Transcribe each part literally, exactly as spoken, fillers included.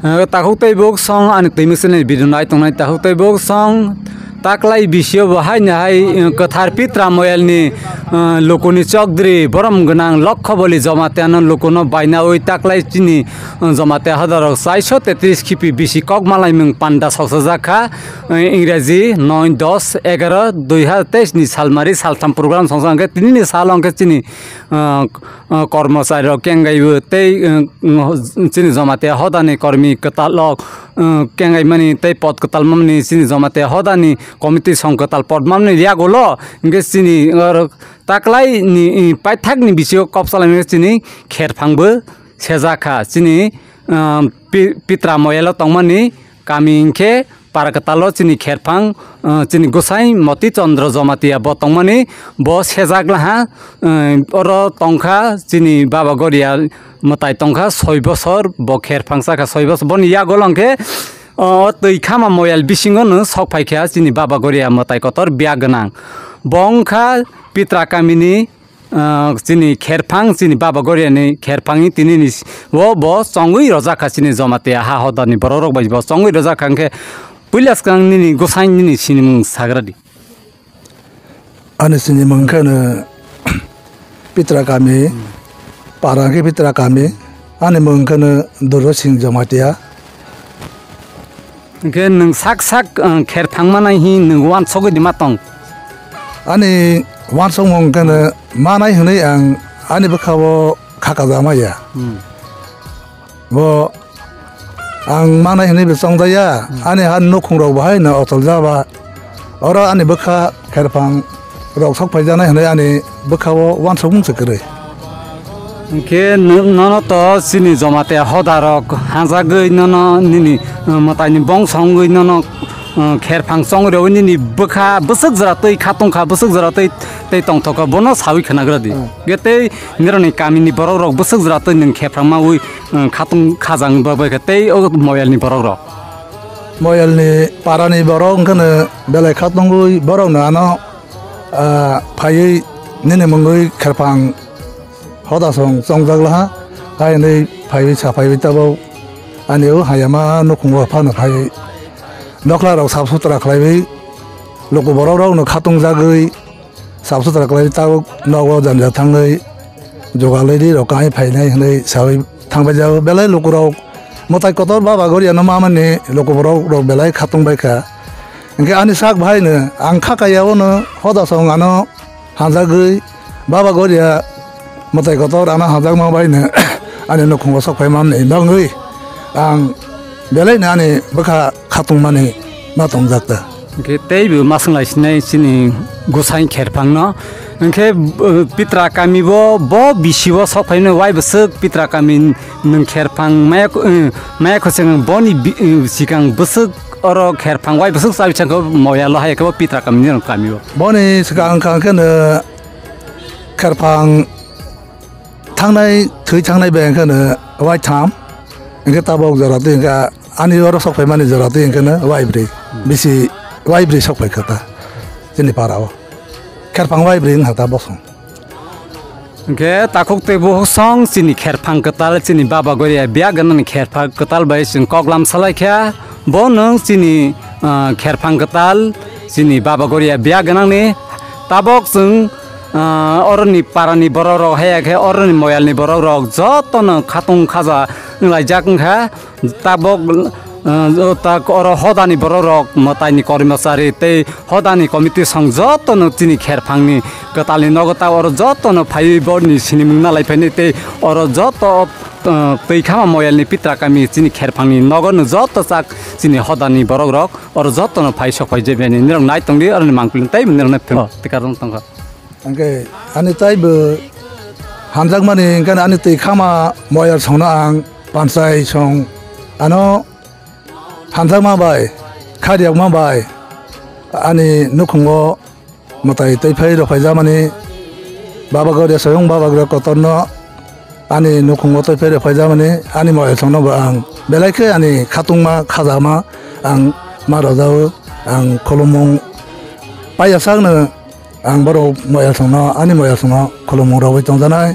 Eh, takhuk tei buk song ani twi mwswlwini video nai tongnai takhuk tei buk song taklai bisio bo haino hai, eh, kwthar Pitra moyalni, eh, lukuni chokdri borom gwnang Lokho Boli Jamatia no lukuno bainawi taklai chini, eh, Jamatia hodarok chaiso tetris khipi bisi kok malaimung panda soksajak kha, eh, Ingraji noi dos egaroh dui hazar teis ni salmari saltham program songsa hwnkhe tinini salo hwnkhe chini, eh, uh, kormochari rok kengaiwi tei, uh, chini Jamatia hodani kormi kwtal rok, uh, kengaimani tei pot kwtal mamani chini Jamatia hodani committee song kwtal pot mamani yagulo hwnkhe chini, uh, taklaini, uh, paithakni bisingo kok salaimani chini kherphangbo sejak kha chini, uh, Pi-, Pitra moyalo tongmani kami hwnkhe para kwtalo chini kherphang, uh, chini Gosai Moti Chandra Jamatia bo tongmani bo sejak laha, uh, oro tongkha chini Baba Goria mwtai tongkha soi bosor bo kherphang sakha soi bosor boni yagulo hwnkhe, uh, twi khama moyal bisingo no sok phaikha chini Baba Goria mwtai kotor biya gwnang bo wngkha Pitra kamini, ah, chini kherphang, chini Baba Goriani kherphangni tinini s-, o bo chongwi rojak kha chini Jamatia ha hodani borok rok bai bo chongwi rojak kha hwnkhe puila swkang nini gosai nini sinimung sagra di. Ani sinimung khe no Pitra kami, para khe Pitra kami, ani mung khe no Doro Singh Jamatia. Hwnkhe nwng sak sak, uh, kherphang manai hi nwng uansugwi di ma tong? Ani uansukmung khe no manai hwnwi ang ani bwkha-o kha kajakma ya. Hmm. Bo ang manai hwnwi bo chongjaya, hmm, ani ha nukhung rok bo hai no ochol ja ba. Oro ani bwkha kherphang rok sok phaijaknai hwnwi ani bwkha-o uansukmung se kwrwi. Hwnkhe no-, nono to chini Jamatia hoda rok hanjagwi nono nini, uh, mwtaini bongso wngwi nono, uh, kherphang chongwi rwui nini bwkha bwswk jora twi kha tongkha, bwswk jora twi tei tongthokha, bono saui khwnagra di. Hmm. Hwnkhe tei nirokni kamini borok rok bwswk jora twi nwng kherphang maui, uh, kha tong kha jang bagwi kha tei o moyalni borok rok. Moyalni parani borok wngkhano belai kha tongwi borokno ano ah, phaiwi nini mungwi kherphang hodasong chongjak laha, hai hwnwi phaiwi sa phaiwi tabuk ani o hayama nukhungo phano phaiwi nokla rok sap sutra khlaiwi luku borok rokno khatung jagwi sap sutra khlaiwi tabuk nogo janja thangwi jugalwi ri rok kahai phainai hwnwi sawi thangbai jago. Belai lukurok mwtai kotor Baba Goriano mamani lukuborok rok belai khatung bai kha. Hwnkhe ani sak bahaino ang kha kaiya ono hodasong ano hanjagwi Baba Goria mwtai kotor ano hanjakma baino ani nukhungo sok phaimani bagwi ang belaino ani bwkha khatungmani ma tongjak ta. Hwnkhe teibo ma swnglai sinai chini gosai kherphangno. Hwnkhe, uh, Pitra kami bo, bo bisi o sok phaimani wai bwswk Pitra kami nwng kherphang maya, uh, maya khoseng boni bi-, uh, sikang bwswk oro kherphang wai bwswk chabi changkha moya lo hai khe bo Pitra kami ni kami o. Boni sikang kha khe no kherphang thangnai thwi thangnai bai khe no wai tham. Hwnkhe tabok jora twi hwnkhe ani oro sok phaimani jora twi hwnkhe no wai bwrwi bisi wai bwrwi sok phai kha ta chini para o. Kherphang wai bwrwi wngkha ta bosong. Hwnkhe takhuk tei bukhuk song chini kherphang kwtal chini Baba Goria biya gwnani kherphang kwtal bai chwng koklam salai kha. Bo nwng chini, ah, kherphang kwtal chini Baba Goria biya gwnangni tabok chwng, ah, oroni parani borok rok haya khe oroni moyalni borok rok jotono khatung khaja wnglaijak wngkha. Tabok, eh, tak oro hodani borok rok mwtaini kormosari tei hodani committee song jotono chini kherphangni kwtalni nogo ta oro jotono phaiwi borni sinimung nalai phainai tei oro joto, eh, twi khama moyalni Pitra kami chini kherphangni nogo no joto chak chini hodani borok rok oro jotono phai sok phai jebeni nirok nai tongdi oroni mangpili tei nirok nai phimo tei karjong tongkha. Hwnkhe ani taibo hanjakmani hwnkhe ani twi khama moyal songno ang panchai song ano hanjakma bai khariyakma bai ani nukhungo mwtai twi phai rwphaijamani Baba Goria soyung Baba Goria kotorno ani nukhungo twi phai rwphaijamani ani moyal songno bo ang belai khe ani khatungma khajama ang ma rwjago ang khulumung paiyasakno. Ang borok moyasongno, ani moyasongno khulumung rogwi tongjanai.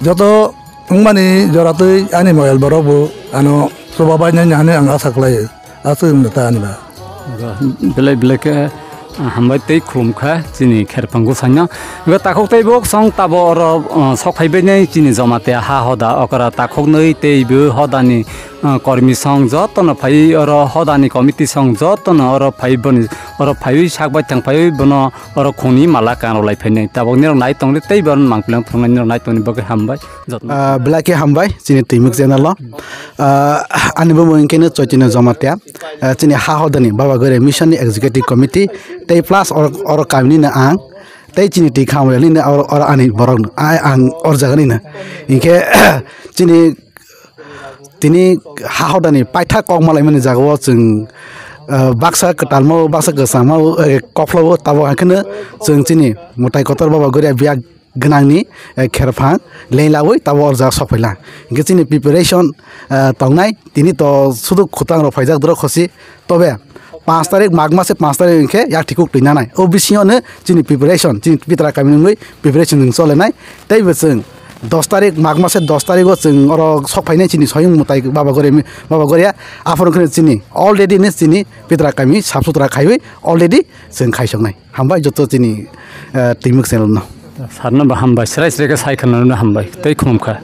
Joto Wngmani joratwi ani moyal borok bo ano chubabainani hinwi ang asa khlaio. Aswk wngno ta ani ba. Belai belai khe, ah, hambai tei khulum kha chini kherphang gusano. Bo takhuk tei bo song tabo oro, ah, sok phaibainai chini Jamatia ha hoda okra takhuknwi tei bo hodani, ah, kormi song jotono phaiwi oro hodani committee song jotono oro phaiwi boni oro phaiwi sak bai thang phaiwi bono oro khoni mala kanrw lai phainai. Tabok nirok nai tongdi tei bono mangpileng phunuknai nirok nai tongni bagwi hambai. Jotno. Ah, belai khe hambai chini Twimuk channel o. Ah, ani bumung hinkhe no Chaitanya Jamatia. Ah, chini ha hodani Baba Goria Mission ni Executive Committee tei plus oro, oro kamini no ang tei chini twi khamrel ni no oro, oro ani borok no. Ai ang or jaga ni no. Hinkhe chini tini ha hodani paitha kok malaimani jaga o chwng, ah, baksa kwtalma o, baksa kwchangma o, eh, koklo o, tabok hinkhe no chwng chini mwtai kotor Baba Goria biya gwnangni, eh, kherphang lenglaui tabok o jaga sok phaila. Hinkhe chini preparation, eh, tongnai, tini to sudu khutang rok phaijak dorok khosi. Tobe panch tarik, Mag mase panch tarik hinkhe yak thikuk twi nanai. O bisingo no chini preparation, chini Pitra kami wngwi preparation chwng cholenai. Tei bo chwng dos tarik, Mag mase dos tarik o chwng oro sok phainai chini soyung mwtai Baba Goria, Baba Goria. Aphuru hinkhe chini already no chini Pitra kami sap sutra khaiwi already chwng khaisoknai. Hambai joto chini, eh, Twimuk channel no. Sarno bo hambai, srai srai khe sai khwlano hambai, tei khulum kha.